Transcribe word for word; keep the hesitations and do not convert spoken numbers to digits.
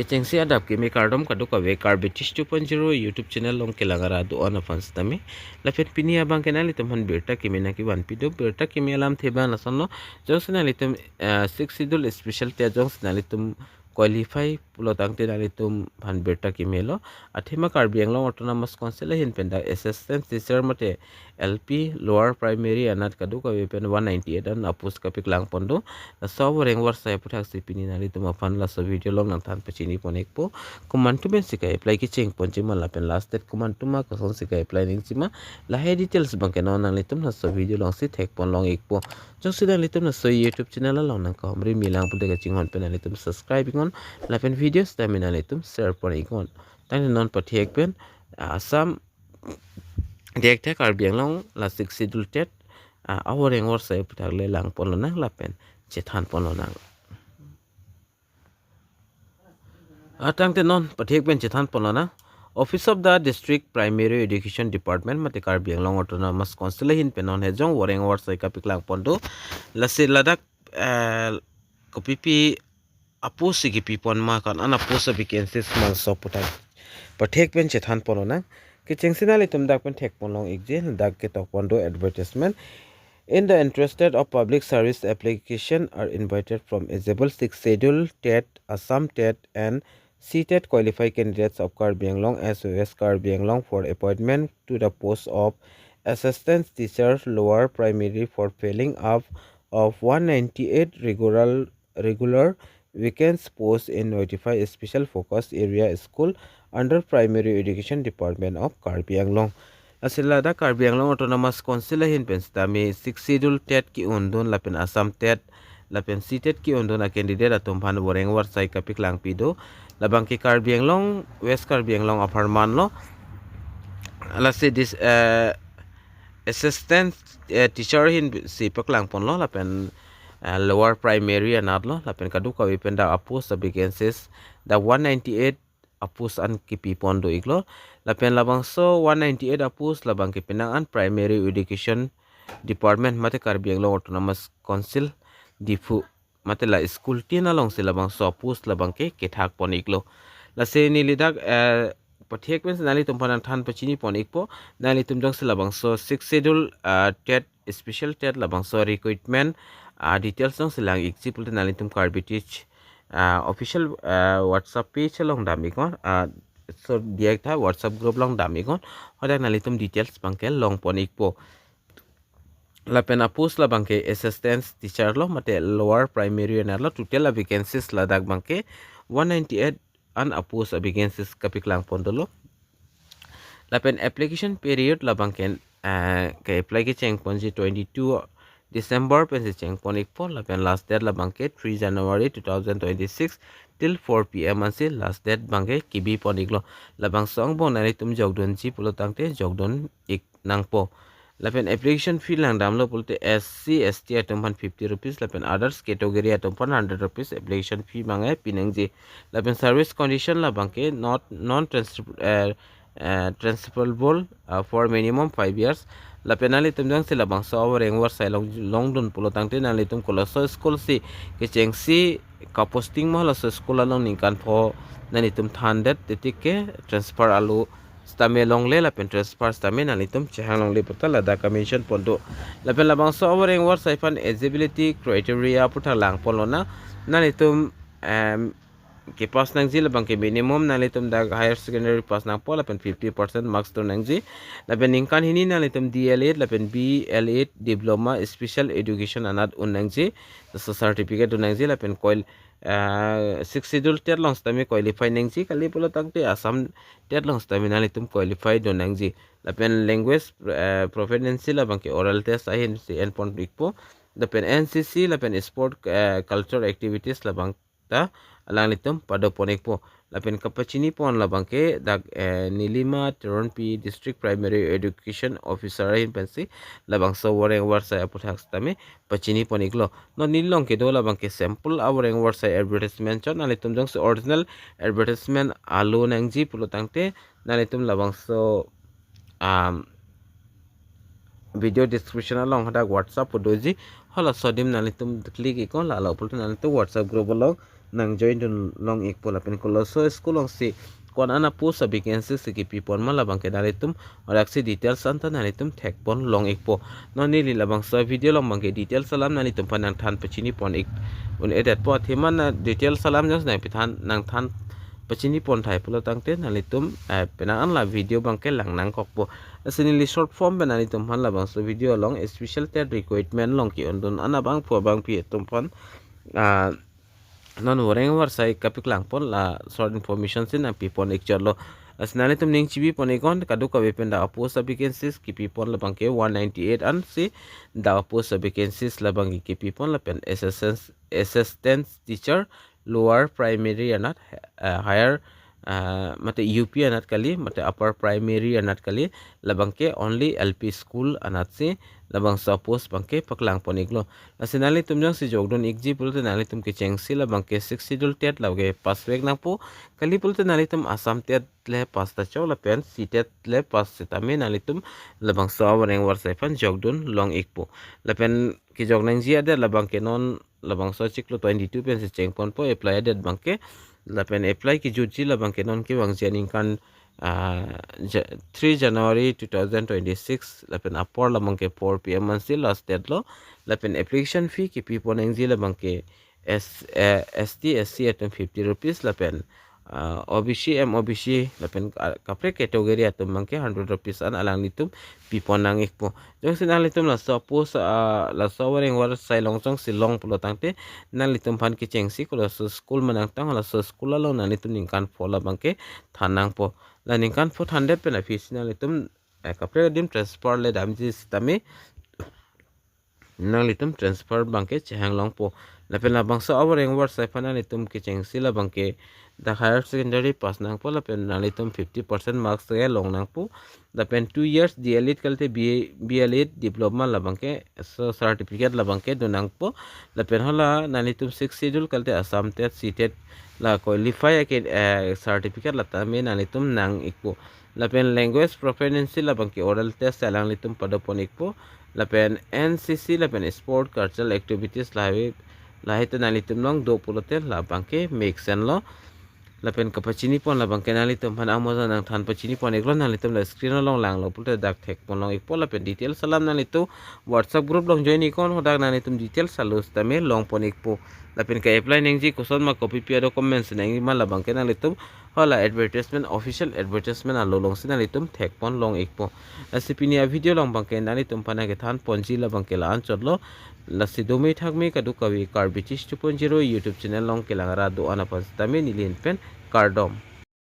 Kechengsi adap kimi kardom kadokave Karbi Tish two point zero YouTube channel along kelang ara do-an aphan sitame. Lapen pini abang ke nanglitum aphan birta kimi nangkevanpi do, birta kimi alamthe abang lasonlo. Jongsi nanglitum, eh, Sixth Schedule special TET jongsi nanglitum qualify pulo tangte nanglitum aphan birta kimi lo. Athema Karbi Anglong Autonomous Council ahin pen dak assistant teacher mate L P, lower primary anat kadokave pen one ninety-eight an apost kapeklang pon do. Laso avoreng avarsai aputhaksi pini nanglitum aphan laso video along nangthan pachini pon ikpo. Komantu pensi ka-apply kecheng ponji ma lapen last date komantu ma, kosonsi ka-apply nangji ma, lahai details abang ke non nanglitum laso video alongsi thek pon long ikpo. Jongsi nanglitum laso YouTube channel along nangkahumri milang pulote kachinghon pen nanglitum subscribe iknon, lapen video sitame nanglitum share pon iknon. Tangte non pathek pen, ah, Assam dak te Karbi Anglong la Sixth Schedule TET, ah, avoreng avarsai aputhak le lang pon lonang lapen chethan pon lonang. Ah, tangte non pathek pen chethan pon lonang. Office of the District Primary Education Department mate Karbi Anglong Autonomous Council ahin pen non hejong voreng avarsai kapeklang pon do. Lasi ladak, eh, kopipi apost si kipi pon ma, ko-an apost avacancies ma laso aputhak pathek pen chethan pon lonang. Kechengsi nanglitum dak pen thek pon long ikji, dak ketok pon do advertisement. In the interested of public service application are invited from eligible Sixth Schedule TET, Assam TET and CTET qualified candidates of Karbi Anglong as well as Karbi Anglong for appointment to the post of assistant teacher lower primary for filling up of one ninety-eight regular regular vacant post in notified special focus area school under Primary Education Department of Karbi Anglong. Lasi ladak Karbi Anglong Autonomous Council ahin pen sitame Sixth Schedule TET ke-undun lapen Assam TET lapen CTET ke-undun a-candidate atum aphan voreng avarsai kapeklangpi do. Labang ke Karbi Anglong, West Karbi Anglong apharman lo. Lasi this, eh, assistant, eh, teacher ahin si paklang ponlo lapen, eh, lower primary anat lo lapen kadokave pen dak apost avacancies dak one ninety-eight apost an kipi pon do iklo. Lapen labangso one ninety-eight apost labang ke penang an Primary Education Department mate Karbi Anglong Autonomous Council Diphu mate la school tin alongsi labangso apost labang ke kethak pon iklo. Lasi neli dak, eh, pathek pen si nanglitum aphan nangthan pachini pon ikpo, nanglitum jongsi labangso Sixth Schedule, eh, TET, special TET labangso recruitment, ah, details jongsi lang ikji pulote nanglitum Karbi Teach, ah, official, ah, WhatsApp page along dam iknon, ah, so diak tha WhatsApp group along dam iknon, hadak nanglitum details abang ke long pon ikpo. Lapen apost labang ke assistant teacher lo mate lower primary anat lo, total avacancies ladak abang ke one ninety-eight an apost avacancies kapeklang pon dolo. Lapen application period labang ke, eh, ke-apply kecheng ponji twenty-two December pensi cheng pon ikpo lapen last date labang ke three January two thousand twenty-six till four P M ansi last date abang ke kibi pon iklo. Labangso angbong nanglitum jokdunji pulo tangte jokdun ik nangpo. Lapen application fee lang damlo pulote S C, S T atum aphan fifty rupees lapen others category atum aphan hundred rupees application fee abang ke pinangji. Lapen service condition labang ke not, non transfer, eh, eh, transferable, uh, for minimum five years. Lapen nanglitum jongsi labangso avoreng avarsai long, longdun pulo tangte nanglitum kolaso school si kechengsi kaposting ma laso school along ningkan pho nanglitum thandet titik ke transfer alo sitame longle lapen transfer sitame nanglitum chehang longle puta ladak ka-mention pon do. Lapen labangso avoreng avarsai aphan eligibility criteria aputhak lang pon lonang. Nanglitum, em, kepass nangji labang ke minimum nanglitum dak higher secondary pass nangpo lapen fifty percent marks do nangji. Lapen ningkan hini nanglitum D El Ed lapen B El Ed diploma special education anat un nangji. So certificate do nangji lapen koil, ah, Sixth Schedule TET along sitame qualify nangji, kali pulo tangte Assam TET along sitame nanglitum qualify do nangji. Lapen language, eh, proficiency labang ke oral test ahin si en pon ikpo. Lapen N C C lapen sport, eh, culture activities labang ta alanglitum pado pon ikpo. Lapen kapachini pon labang ke dak, eh, Nilima Teronpi, District Primary Education Officer ahin pensi labangso avoreng avarsai aputhak sitame pachini pon iklo. Non neli along kedo labang ke sample avoreng avarsai advertisement chot, nanglitum jongsi original advertisement alo nangji pulo tangte nanglitum labangso, um, video description along hadak WhatsApp pu doji, halaso adim nanglitum click iknon, lalo pulote nanglitum WhatsApp group along nang join dun long ikpo lapen koloso school alongsi ko-an a post a vacancy si kipipon ma labangke nanglitum oraksi details anta nanglitum thekpon long ikpo. Non neli labangso video along abangke details alam nanglitum aphan nangthan pachinipon ik un-edetpo, athema na details alam jongsi nangpithan nangthan pachinipon thai pulo tangte nanglitum eh, penang an la video abangke lang nangkokpo. Lasi neli short form pen nanglitum aphan labangso video along special TET recruitment along ke-un dun an abangphu abangpi atum aphan ah, non voreng varsai kapaklangpon la short information si nangpipon ikchotlo. Lasi nanglitum ning chibipon iknon, kadokave pen dak a post a vacancies kipipon labangke one ninety-eight ansi, dak a post a vacancies labangke kipipon lapen assistant, assistant teacher lower primary anat, eh, higher, eh, mate U P anat kali, mate upper primary anat kali, labangke only L P school anatsi labangso a post abangke paklangpon iklo. Lasi nanglitum jongsi jokdun ikji pulote nanglitum kechengsi labangke Sixth Schedule TET labangke pass vek nangpo, kali pulote nanglitum Assam TET le pass ta chok lapen C TET le pass setame nanglitum labangso avoreng varsai aphan jokdun long ikpo. Lapen kejok nangji adet labangke non labangso chiklo twenty-two pensi chengponpo apply adet abangke. Lapen apply kejutji labangke non kevangji aningkan ah, Ja-, three January two thousand twenty-six lapen apor labangke four P M ansi last date lo. Lapen application fee kipipon nangji labangke S, eh, S T, S C atum fifty rupees lapen ah, O B C, M O B C lapen ka-, kaprek category atum abangke hundred rupees an alanglitum pipon nang ikpo. Jongsi nanglitum laso post ah, laso avoreng varsai along jongsi long pulo tangte nanglitum aphan kechengsi koloso school manang tang laso school along nanglitum ningkan pho labangke than nangpo. La ningkan pho thandet pen aphi si nanglitum eh, kaprek adim transfer le damji setame nanglitum transfer abangke chehang longpo. Lapen labangso avoreng varsai aphan nanglitum kechengsi labangke dak higher secondary pass nangpo lapen nanglitum fifty percent marks ke long nangpo. Lapen two years D El Ed kalte B A, B El Ed diploma labangke so certificate labangke dun nangpo. Lapen hala nanglitum Sixth Schedule kalte Assam TET, C TET la qualify ake eh, certificate la tame nanglitum nang ikpo. Lapen language proficiency labangke oral test alanglitum padopon ikpo. Lapen N C C lapen sport cultural activities lahai, lahai ta nanglitum along do pulote labangke make sense lo. Lapen kapachinipon labangke nanglitum aphan amoja nangthan pachinipon iklo, nanglitum la screen along langlo pulote dak thekpon long ikpo. Lapen details alam nanglitum WhatsApp group along join iknon, hadak nanglitum details alo setame longpon ikpo. Lapen ke-apply nangji koson ma, kopipi a-documents nangji ma labangke nanglitum hala advertisement, official advertisement alo alongsi nanglitum thekpon long ikpo. Lasi pini avideo along abangke nanglitum aphan nangkethan ponji labangke la-anchotlo. Lasi dome thakme kadokave Karbi Teach two point zero YouTube channel along kelang ra do-an aphan setame neli ahin pen kardom.